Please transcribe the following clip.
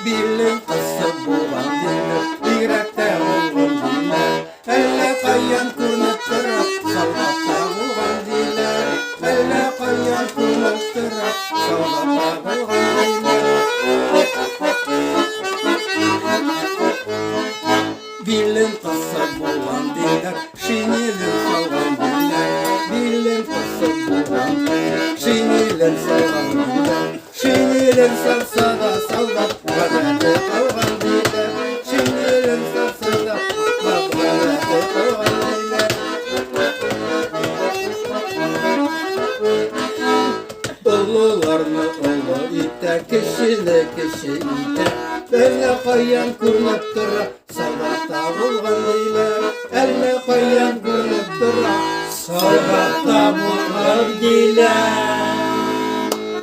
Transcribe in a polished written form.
Билен кысып булган диләр, бигрәк тә булган диләр. Әллә каян күренеп тора, солдатта булган диләр. Әллә каян күренеп тора, солдатта булган диләр. Билен кысып булган диләр, шинелен салган диләр. Билен кысып булган диләр, шинелен салган диләр. Шинелен салса да солдат гадәте калган диләр. Шинелен салса да гадәте калган диләр. Олыларны олы итә, кечене кече итә. Әллә каян күренеп тора, солдатта булган диләр. Әллә каян күренеп тора, солдатта булган диләр.